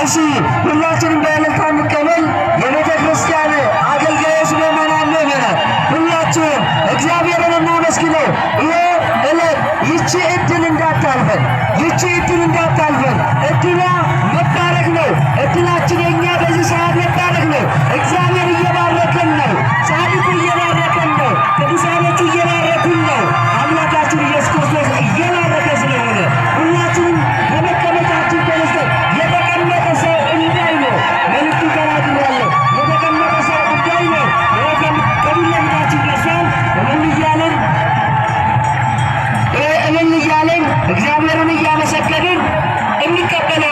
እሺ፣ ሁላችንም በእልልታ እንቀበል። የቤተ ክርስቲያን አገልጋዮች፣ ምዕመናን፣ ምዕመናት ሁላችሁም እግዚአብሔርን እናመስግነው። ይሄ ዕለት ይቺ እድል እንዳታልፈን፣ ይቺ እድል እንዳታልፈን። እድሏ መባረክ ነው። እድላችን የኛ በዚህ ሰዓት መባረክ ነው። እግዚአብሔር እየባረከን ነው። ጻድቁ እየባረከን ነው። ቅዱሳኖቹ እየባረኩን ነው። አምላካችን ኢየሱስ ክርስቶስ እየባረከ ስለሆነ ሁላችንም ከመቀመጫችን ተነስተን የተቀመጠ ሰው እንዳይኖር መልእክቱ ተናግሬያለሁ። የተቀመጠ ሰው እንዳይኖር ከፊት ለፊታችን ደርሷል። እልል እያልን፣ እልል እያልን፣ እግዚአብሔርን እያመሰገንን እንቀበለው።